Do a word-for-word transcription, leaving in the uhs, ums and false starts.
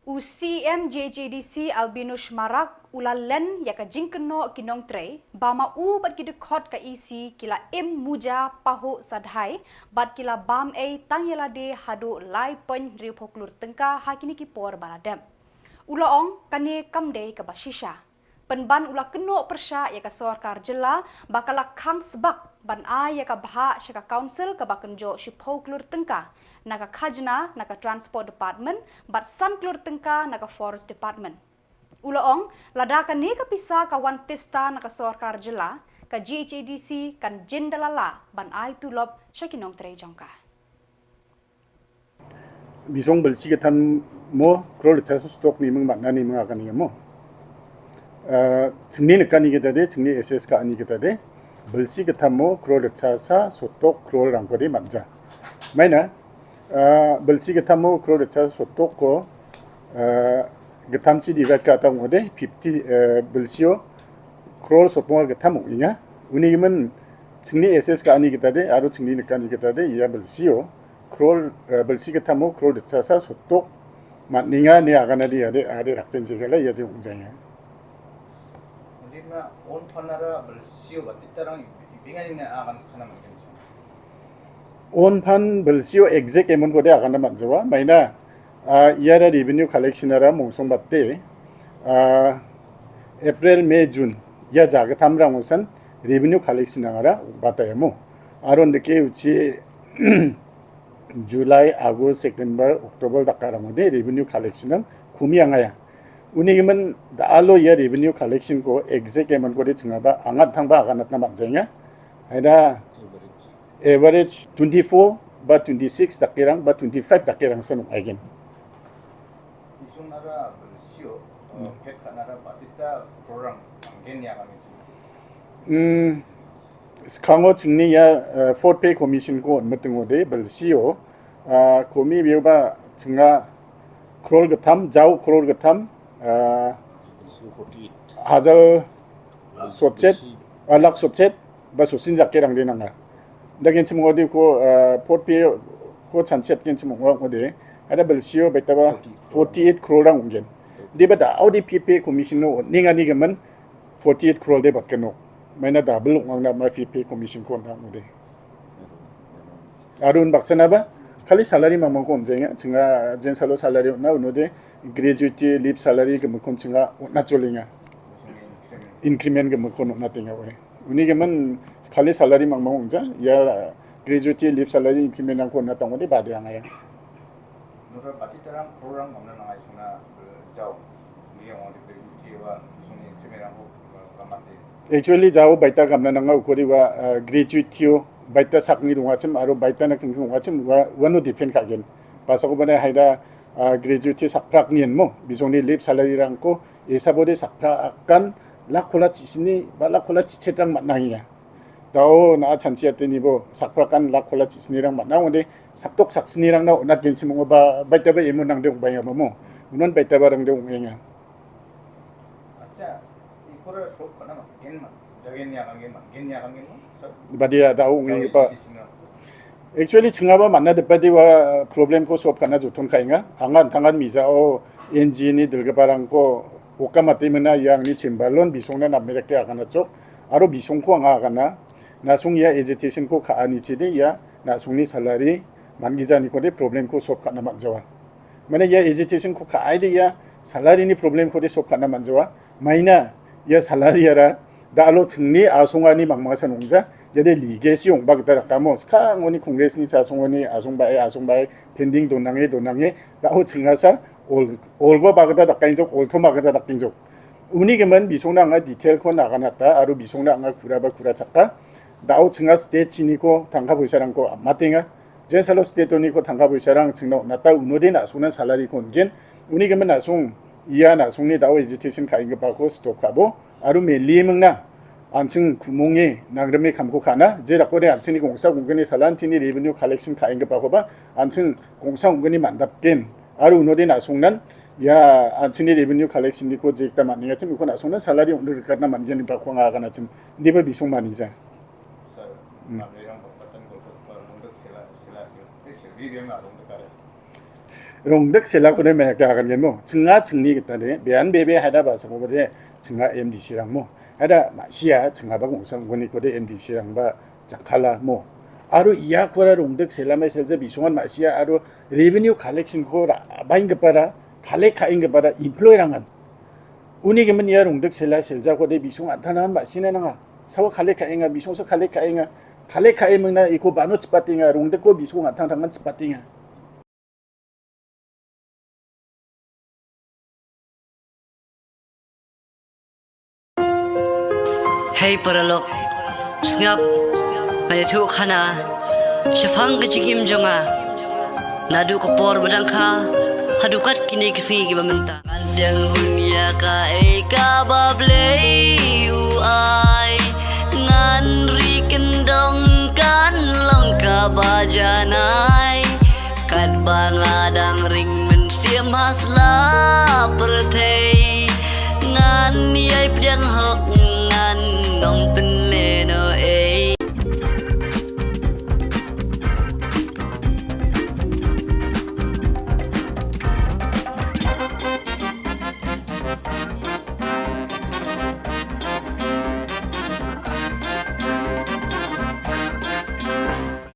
U C M J J D C Albinus Marak ula len ia ka jingkeno ki nongtrei, bama u bat ki dikot ka isi kila im muja paho sadhai, bat kila bam ei tang ia lade hado lai poin riu phoklur tengka ha kini ki por bala dem. Ula ong kane kam dei ka bashisha. Penban ula keno persha ia ka sorkar jela, bakala khang sebak ban ai ia ka bha sha ka council ka bakenjo shi phoklur tengka. Na ka khajna, na ka transport department, bat san klur tengka, na ka forest department. Ula ong, lada kane ka pisa ka wan tista na ka sorkar jela, ka G H A D C kan jin dalala ban ai tulop sha ki nongtrei jongka. Bisong bilsi gittam mo, krol ritchasa sotokni ming man·ani ming aganigamo. Ah, chingni nikani gitade, chingni S S ka·ani gitade, bilsi gittamo krol ritchasa sotok krolrangkode man·ja. Maina, ah, bilsi gittamo krol ritchasa sotokko, ah, gittamchi divide ka·ata ong·ode, fifty, eh, bilsio krol sotmonga gittam ong·enga. Uni gimin chingni S S ka·ani gitade, aro chingni nikani gitade, ia bilsio krol, eh, bilsi gittamo krol ritchasa sotok man·enga ine aganade iade, ade rakbenjegala iade ong·jaenga. Undina on panara bilsio batitarang ibenganina agan sakana manggencha. On pan bilsio exact amount kode agana man·jawa. Maina, ah, iara revenue collection ara mongsong batte, ah, April, May, June, ia jagittamrang osan revenue collection angara ong·batayamo. Aro indike uchi July, August, September, October dakarangode revenue collection ang kumi angaya. Uni gimin da·alo ia revenue collection ko exact amount kode chingaba angat tangba aganatna man·jaenga. Haida average twenty-four ba twenty-six dakerang ba twenty-five dakerang san ong·aigen. Isonara bilsio, eh, pet kanara batita program anggen ya kami. Hmm, Skango chingni ia, eh, Fourth Pay Commission ko on·mitingode bilsio, ah, komi bioba chinga krol gittam, jao krol gittam, ah, hajar sotchet, ah, lak sotchet, ba sosin jake rangde nanga. Dagen chimongode ko, ah, Fourth Pay ko chanchet gen chimongode, ada bilsio betaba forty-eight krol rang ong·gen. Deba da audi P P Commission no on·engani gimin, forty-eight crore de bakkenok. Maina double ong·angna ma P P commission ko on·a ong·ode. Aro unbaksanaba, kali salary mangmangko on·jaenga, chinga jensalo salary on·a, unode gratuity, leave salary gimikkon chinga on·a cholenga. Increment gimikkon on·atenga ore. Uni gimin kali salary mangmang ong·ja, ia gratuity, leave salary, increment rangko on·a tangode bade angaya. Nora batitarang crore rang mamna nangai suna, eh, jao. Ni yang orang diberi cuti wa, suni cemera ho, eh, kamate. Actually, jao baita gamna nanga ukuri wa, eh, gratuity o baita sakni dongachim, aro baita na kengkeng dongachim, wa, wano defend kagen. Pasako bana haida, eh, gratuity sakprak nian mo, bisongni leave salary rangko, esabode sakprakan, lak kola chisini, ba lak kola chichet rang matnangia. Dao na chanchi atenibo sakprakan lak kola chisini rang matnang ode, saktok saksini rang na onat genchim ong ba baita ba emo nangde ong ba yamo mo. Unon baita ba rangde ong enga. Acha, ikora shop kana ma, gen ma, jagen ya kan gen ma, gen ya kan gen ma, sir? Badia dao ong enga pa. Actually, chingaba manna depadi wa problem ko solve kana joton kainga. Angan tangan mija o N G ni dilgiparangko okamate mena ia angni chembalon bisongna namerekte agana chok. Aro bisongko anga agana. Nasong ia agitation ko ka·anichide ia nasongni salary man·gijanikode problem ko solve kana man·jawa. Mane ia agitation ko ka·aide ia salary ni problem kode solve kana man·jawa. Maina ia salary ara dalo chingni asongani mangmasa nongja. Iade legacy ong·ba gita dakamo. Skangoni Congress ni chasongoni asongbae, asongbae pending donange, donange. Dao chingasa ol-, olgo ba gita dakengjok, oltoma gita dakengjok. Uni gimin bisongna anga detail ko naganata, aro bisongna anga kura ba kura chaka. Dao chinga state chiniko tangka poisa rangko amatenga. Jensalo state oniko tangka poisarang chingna on·ata unode na·songna salary ko on·gen. Uni gimin na·song ia na·songni dao agitation ka·enggipako stop ka·bo aro melie mingna an·ching kumonge nangrime kamko ka·na, je dakode an·chingni gongsa gonggni salantini revenue collection ka·enggipakoba an·ching gongsa gonggni man·dapgen. Aro unode na·songnan ia an·chingni revenue collection-niko jekta man·engachim uko na·songnan salary on·e rikatna man·genipako anga aganachim. Indiba bisong manija. Sir, hmm. Manderang bakatan golkotba rongdek sela, sela, sela. Eh, sila, sila, sila. Rongdik selakode meyake agangenmo. Chinga chingni gitade, bean bebe haida basakobade, chinga M D C rangmo. Haida masia, chingaba gongsa onggoniko de M D C rangba jakkalamo. Aro iakora rongdik selame selja bisongan masia aro revenue collection ko ra-, bainggipara, collect ka·enggipara employee rangan. Uni gimin ia rongdik sela seljako de bisong an·tangtangan ma·sina nanga. Sawa collect ka·enga, bisongsa collect ka·enga. Collect ka·e mingna iko bano chipatenga, rongdikko bisong an·tangtangan chipatenga. Hei paralok, sngap, mane thuk hana, shafang kechigim jonga, nadu kopor badangkha, hadukat kini kesingi giba menta. Ngan diang dunia ka eka bablei u ai, ngan ri kendong kan long ka bajanai. Kat ba nga dang ring men siam hasla perthei. Ngan yai pdiang hok